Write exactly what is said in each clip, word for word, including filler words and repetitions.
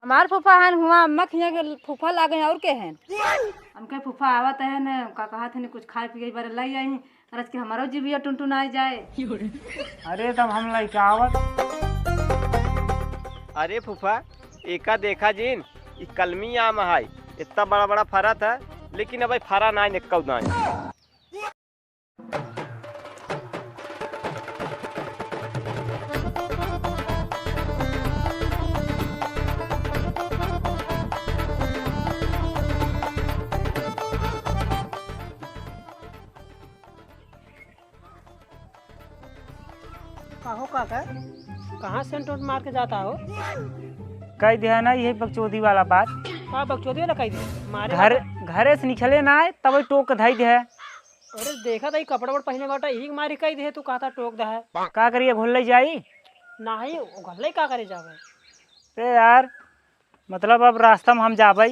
हमार फूफा हन, हुआ अम्मा खिया के फूफा लागे, और के हन? हमके फूफा आवत है न, का कहत है न, कुछ खाए पिए बारे लई आई, अरे आज के हमारो जीविया टुनटुनाई जाए। अरे तब हम लइका आवत। अरे फूफा, एका देखा जिन, ई कलमी आम है, इतना बड़ा बड़ा फरत है, लेकिन अबे फरा नाई, एक्कौ नाई। काहो काका, कहाँ सेंट ओंट मार के जाता हो? कह दिया ना यही बकचोदी वाला बात। का बकचोदी वाला कह दिया? मारे घर, वाला? घरे से निकले ना आए, तब टोक के धई दे। अरे देखा था, ई कपड़ा वपड़ा पहने बाटा, यही के मारी कह दे, तू कहता टोक दे है। का करिए, घोल ले जाई? नाही, घोल ले का करे जावे? अरे यार, मतलब अब रास्ता में हम जाबे,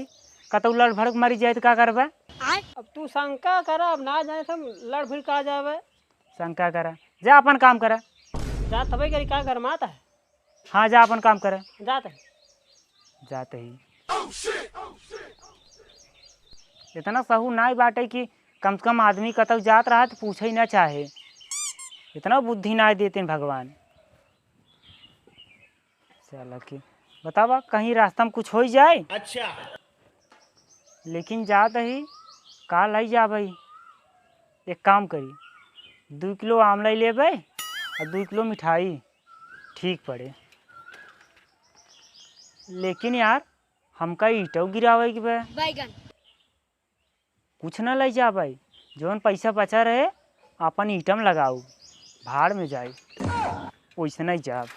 कतौ लड़ भड़क मरी जाए तो का करबे? अब तू शंका करा, अब ना जाने से हम लड़ भिड़ का जावे। शंका करा, जा अपन काम करा। जा तबे करी, का गरमात है? हाँ, जा अपन काम करा। जात है। जात ही। इतना सहू नाई बाटे कि कम से कम आदमी कतौ जात रहा तो पूछे ही ना चाहे। इतना बुद्धि नाई देते हैं भगवान। चला के बतावा, कहीं रास्ता में कुछ हो ही जाए। अच्छा। लेकिन जात ही का लई जाबे? एक काम करी, दू किलो आम लई लेबे और दू किलो मिठाई, ठीक पड़े। लेकिन यार, हमका ईंटौ गिरावे के बे। बैगन। कुछ न लई जाबे, जौन पैसा बचा रहे, अपन ईंटम लगाऊ, भाड़ में जाई, वैसे नहीं जाब।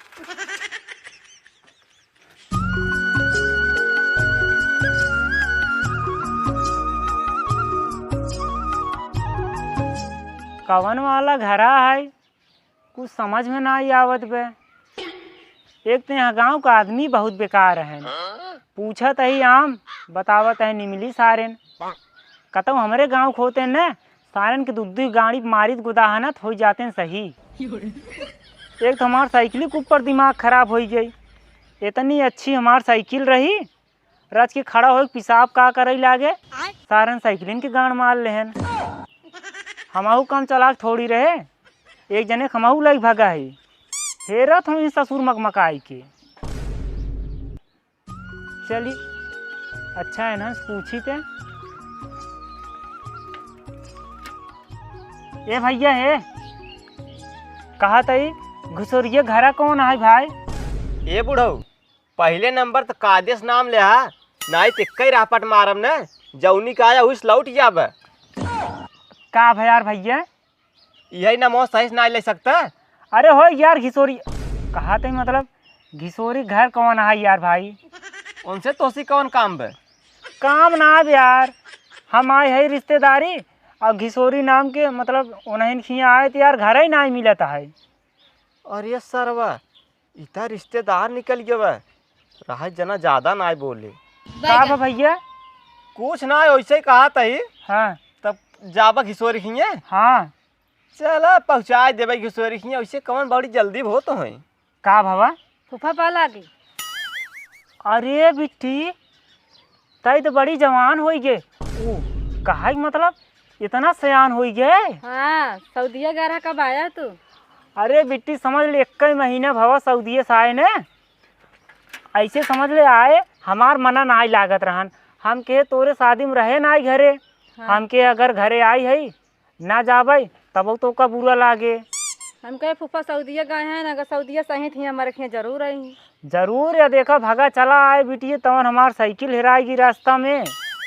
कवन वाला घरा है, कुछ समझ में ना आवत बे। एक तो यहाँ गाँव का आदमी बहुत बेकार है, पूछत ही आम, बतावत है निमली सारेन। कतौ हमरे गाँव खोते न, सारेन के दुद्धी गाड़ी मारित गुदाहनत हो जाते सही। एक तो हमार साइकिल के ऊपर दिमाग खराब हो गई, इतनी अच्छी हमार साइकिल रही, रच के खड़ा होके पेशाब का करे लागे, आय। सारन साइकिलिन के गांड मार लेहन। हमहू कम चालाक थोड़ी रहे, एक जने के हमहू लई भगा ही। हेरत हूँ ससुर मकमकाई के। चली, अच्छा है ना, पूछी ते। ए भैया हे, कहा तई घुसोरिया घरा कौन है भाई? ए बुढ़ऊ, पहिले नंबर त कायदे से नाम लेहा, नाई त एक्कै रापट मारब न, जौनी का आया उस लौट जाब। का भयार भैया? यही नमो सही से नाई ले सकता। अरे हो यार घिसोरी, कहा ते मतलब घिसोरी घर कौन है यार भाई? उनसे तोसी कौन काम बे? काम ना बे यार, हम आए है रिश्तेदारी और घिसोरी नाम के मतलब उन्हें खिया आए तो यार घर ही नाई मिलता है। अरे सरवा, इता रिश्तेदार निकल गवा। रहा जना ज्यादा ना बोले। का बा भैया? कुछ ना, वैसे ही कहा तही। हाँ। तब जाबा घिसोरी खिए? हाँ। चला पहुँचाए देबे घिसोरी खिए, वैसे कवन बड़ी जल्दी हो तो है। का भवा? फूफा पा लागी। अरे बिट्टी, तई तो बड़ी जवान होई गे। ओ, कहा मतलब इतना सयान होई गे? हाँ, सऊदिया गया रहा, कब आया तू? अरे बिट्टी, समझ ले, एक ही महीना भवा सऊदिया से आए ने। ऐसे समझ ले, आए, हमार मना नाई लागत रहन। हम कहे, "तोरे शादी में रहे नाई घरे।" हाँ। हम कहे, "अगर घरे आई है, ना जाबे, तब तो का बुरा लागे।" हम कहे, "फूफा सऊदिया गए हैं ना, अगर सऊदिया सही थी, हमारे खिया जरूर आई।" जरूर या देखा, भगा चला आए बिटिया, तवन हमार साइकिल हेराएगी रास्ता में।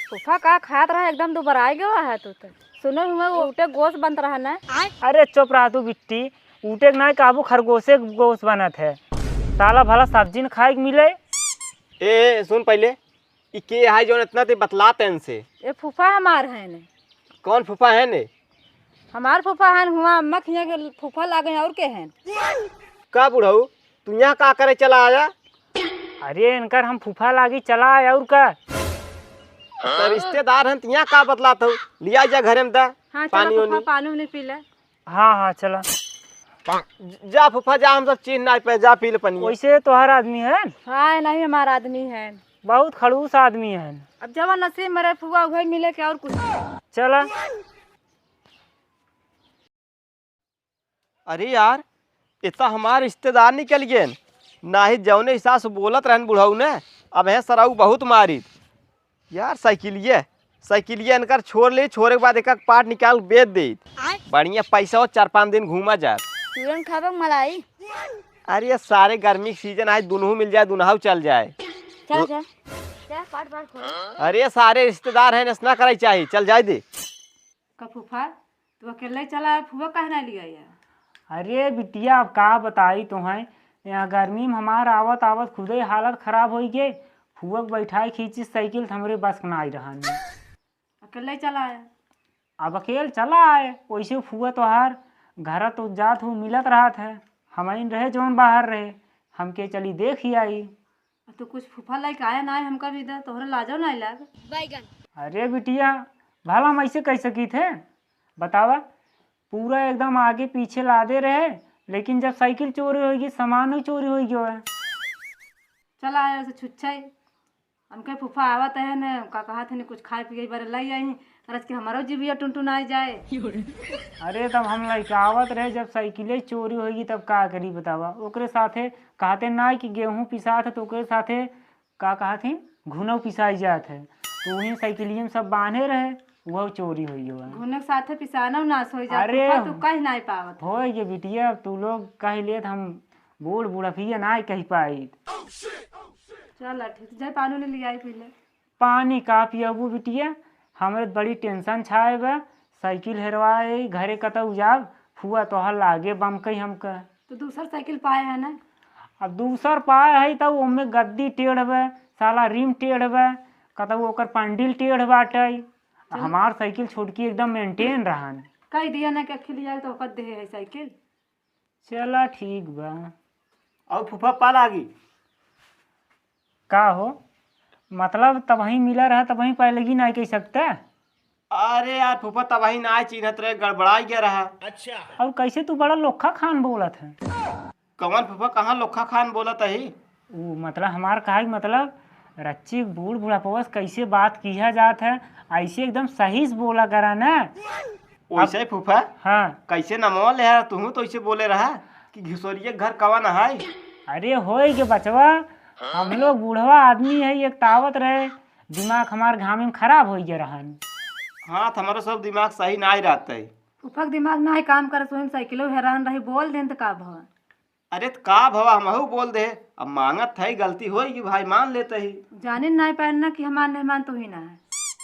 फूफा का खात रहा, एकदम दुबराए गवा है तू तो। सुनो हुआ, वो ऊटे गोस बनत रहा ना। अरे चुप रहा तू बिट्टी, ऊटे के नाई कहबू, खरगोशे के गोस बनत है। साला भला सब्जी न खाए के मिले। ए, सुन पहिले, ई के है जौन इतना ते बतलात हैं इनसे? ए फूफा हमार है ने। कौन फूफा है ने? हमार फूफा है न, हुआ अम्मा खिया के फूफा लागे हैं, और के हैं? का बुढ़ऊ, तू यहाँ का करे चला आया? अरे इनकर हम फूफा लागी चला आया, और का? तो रिश्तेदार हैं तो यहाँ का बतलात हो? लिया जा घरे में दा, हाँ, चला पानी फूफा, ओनी। पानी उनी पी ले। हाँ, हाँ, चला। ज-, जा फूफा जा, हम सब चीज ना पे, जा पी ले पनिया। वैसे तोहर आदमी है? हाँ, नहीं हमार आदमी है। बहुत खड़ूस आदमी है। अब जवन नसीब में रहे फुआ, उहे मिले के और कुछ। चला। अरे यार, इतना हमार रिश्तेदार निकल गए। नाही जौने हिसाब से बोलत रहन बुढ़ऊ ने, अब है सराऊ बहुत मारित। यार साइकिलिए, साइकिलिए इनकर छोड़ ले, छोड़े के बाद एक एक पार्ट निकाल बेच दे। आय। बढ़िया पैसा हो, चार पाँच दिन घूमा जाए। चूरन खाबे के मलाई। अरे ये सारे गर्मी के सीजन, आज दुनहु मिल जाए, दुनहु चल जाए। चल, वो चल। चल, पार्ट, पार्ट खोल। अरे ये सारे रिश्तेदार हैं, नस ना कराई चाहिए, चल जाए दे। का फूफा, तू अकेले चला आया, फुआ काहे ना लिया यार? अरे बिटिया, अब का बताई तोहैं, यहाँ गर्मी में हमार आवत आवत खुदे हालत खराब होई गे। फुआ के बैठाए खींची साइकिल त हमरे बस के ना आई रहन। अकेले चला आया। अब अकेल चला आए, वैसे फुआ तोहार घर तो जात हो मिलत रहत है, हमइन रहे जौन बाहर रहे, हमके चली देख ही आई। आ तू कुछ फूफा लइके आया ना है, हमका भी दे, तोहरे लाजो ना लाग। बैगन। अरे बिटिया, भला हम ऐसे कह सकी थे? बतावा, पूरा एकदम आगे पीछे लादे रहे, लेकिन जब साइकिल चोरी होई गई, सामान ही चोरी होई गयो है। चला आया से छुच्छाई। हमके फूफा आवत है न, का कहत है न, कुछ खाए पिए बारे लाई आई। अरे आज के हमारो जीविया टुनटुनाई जाए। अरे तब हम लइका आवत रहे, जब साइकिले चोरी होई गई, तब का करी बतावा? ओकरे साथे कहते ना कि गेहूं पिसात है, तो ओकरे साथे का कहत ही, घुनौ पिसाई जात है, तो वही साइकिलिये में सब बांधे रहे, वह चोरी होई गवा। घुनौ के साथे पिसानौ नाश होई जात, अरे, ऊपर तू कह नाई पावत। होई गे बिटिया, अब तू लोग कह लेत, हम बूढ़ बुढ़फिया नाई कह पाई। चल ठीक, जाए पानी ले लियाई पी ले। पानी का पियबू बिटिया, हमरे बड़ी टेंशन छाए बा, साइकिल हेरवाए, घरे कतऊ जाब, फुआ तोहर लागे बम कही हमका। तो दूसर साइकिल पाए है ना? अब दूसर पाए है, तब ओमे गद्दी टेढ़ बा, साला रिम टेढ़ बा, कतऊ ओकर पंडिल टेढ़ बाटे। चल। हमार साइकिल छोटकी एकदम मेंटेन रहन। कह दिया ना कि अखिल यार तो ओकर देहे है साइकिल। चला ठीक बा। और फूफा पा लागी? का हो, मतलब तबही मिला रहा, तबही पाए लगी ना कह सकता? अरे यार फूफा, तबही ना चिन्हत रहे, गड़बड़ाई गया रहा। अच्छा। और कैसे तू बड़ा लोखा खान बोलत है? कौन फूफा, कहाँ लोखा खान बोलत ही? ऊ मतलब हमार कहा कि मतलब रच्ची बूढ़ बुढ़ापवस कैसे बात किया जात है, ऐसे एकदम सही से बोला करा ना। वैसे अब फूफा, हाँ। कैसे नमवा ले है, तुहू तो ऐसे बोले रहा कि घिसोरिये के घर कवन है। अरे होई के बचवा, हम लोग बूढ़वा आदमी है, एक तावत रहे, दिमाग हमार घामे में खराब होई गया रहन। हाँ, तो हमारो सब दिमाग सही ना ही रहते। फूफा के दिमाग ना ही काम करे, सोहन साइकिलो हेरान रही, बोल देन तो का भवा। अरे त का भवा, हमहू बोल दे, अब मांगत है, गलती होई कि भाई मान लेते ही। जाने ना पाए ना कि हमार मेहमान तू ही ना है।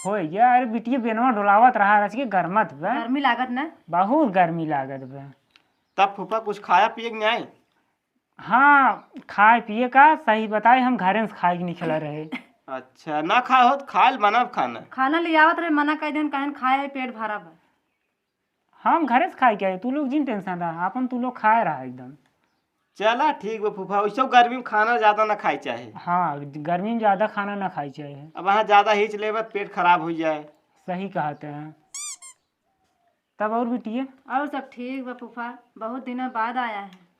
होई गया, अरे बिटिया बेनवा डोलावत रहा, रच के गरमत बा। गर्मी लागत ना? बहुत गर्मी लागत बा। तब फूफा कुछ खाया पिए के नहीं? हाँ, खाए पिए का सही बताए, हम घरे से खाए के निकला रहे। अच्छा, ना खाए हो तो खाए ल बनाब खाना। खाना ले आवत रहे, मना कर देन, कहन खाए है, पेट भरा बा। हम घरे से खाए के आए, तू लोग जिन टेंशन रहा, आपन तू लोग खाए रहा एकदम। चला ठीक बा फूफा, वैसे गर्मी में खाना ज्यादा ना खाए चाहे। हाँ, गर्मी में ज्यादा खाना ना खाए चाहे। अब वहाँ ज्यादा हीच लेबा त पेट खराब हो जाए। सही कहते हैं। तब और बिटिया? और सब ठीक बा फूफा, बहुत दिनों बाद आया है।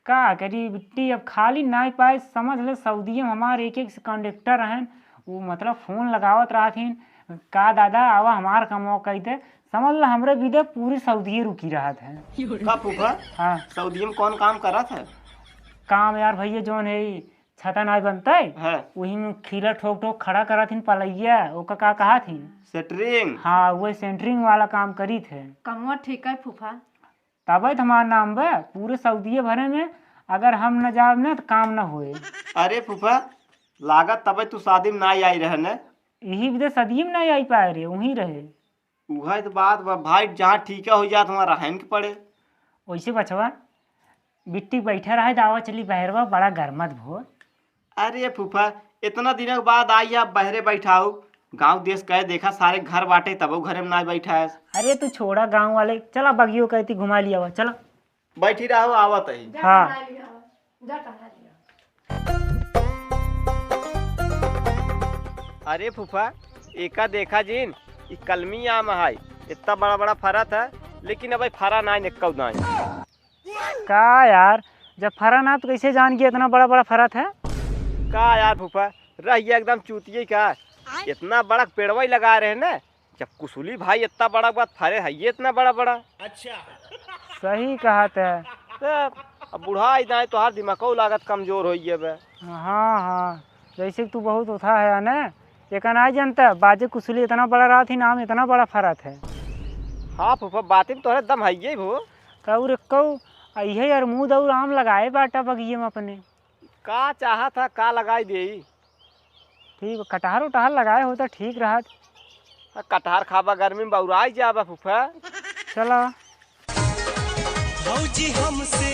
का करी बिट्टी, अब खाली नाई पाए, समझ ले सऊदिया में हमार एक एक से कॉन्ट्रैक्टर रहन, वो मतलब फोन लगावत रहथिन, "का दादा आवा हमार कमवा कई दे।" समझ ले हमरे बिदे पूरी सऊदिये रुकी रहत है। का फूफा? हाँ। सऊदिया में कौन काम करत है? काम यार भैया जौन है ई छता नाई बनता है, हाँ। वही में खीला ठोक ठोक खड़ा करत हिन पलैया, ओका का कहत हिन? सेंटरिंग। हाँ, वही सेंटरिंग वाला काम करीत है। कमवा ठीक है फूफा। तबे तो हमार नाम बा, पूरे सऊदिये भरे में अगर हम न जाब न तो काम न होए। अरे फूफा, लागत तबे तू शादी में ना आई रहे न? यही विधे शादी में ना आई पाए रे, वहीं रहे। उहे तो बात बा भाई, जहाँ ठीका हो जात वहाँ रहन के पड़े। वैसे बचवा, बिट्टी बैठा रहे, दावा चली बहरवा, बड़ा गरमत भो। अरे फूफा, इतना दिनों के बाद आई, आप बहरे बैठाऊ। गाँव देश कहे देखा, सारे घर बाटे, तबो घरे में ना बैठा है। अरे तू छोड़ा गाँव वाले, चला बगियो कहती घुमा लिया हुआ, चला। बैठी रहो, आवत ही। हाँ। जा टहला लिया। अरे फूफा, एका देखा जिन, ई कलमी आम है, इतना बड़ा बड़ा फरत है, लेकिन अब फरा ना, निक्कौ ना। का यार, जब फरा ना तो कैसे जान गया इतना बड़ा बड़ा फरत है? का यार फूफा, रहिए एकदम चूतिए का। इतना बड़ा पेड़वा ही लगा रहे ना, जब कुसुली भाई इतना बड़ा बात फरे है, ये इतना बड़ा बड़ा। अच्छा। सही कहत है। तो अब बुढ़ाई जाए, तोहार दिमागो लागत कमजोर होइ गए बे। हाँ, हाँ, जैसे कि तू बहुत उठा है ने, एका नाहीं जनता, बाजे कुसुली इतना बड़ा रहत ही, नाम इतना बड़ा फरत है। हाँ फूफा, बातिन तोहरे दम हइये हो। त और एक्कौ, इहे अरमूद और आम लगाए बाटा बगिये में अपने। का चाहत है, का लगाई देई? ठीक, कटहर उटहर लगाए होता ठीक रहत। आ, कटहर खाबा गर्मी में बौराई जाबा फूफा। चला। भौजी हमसे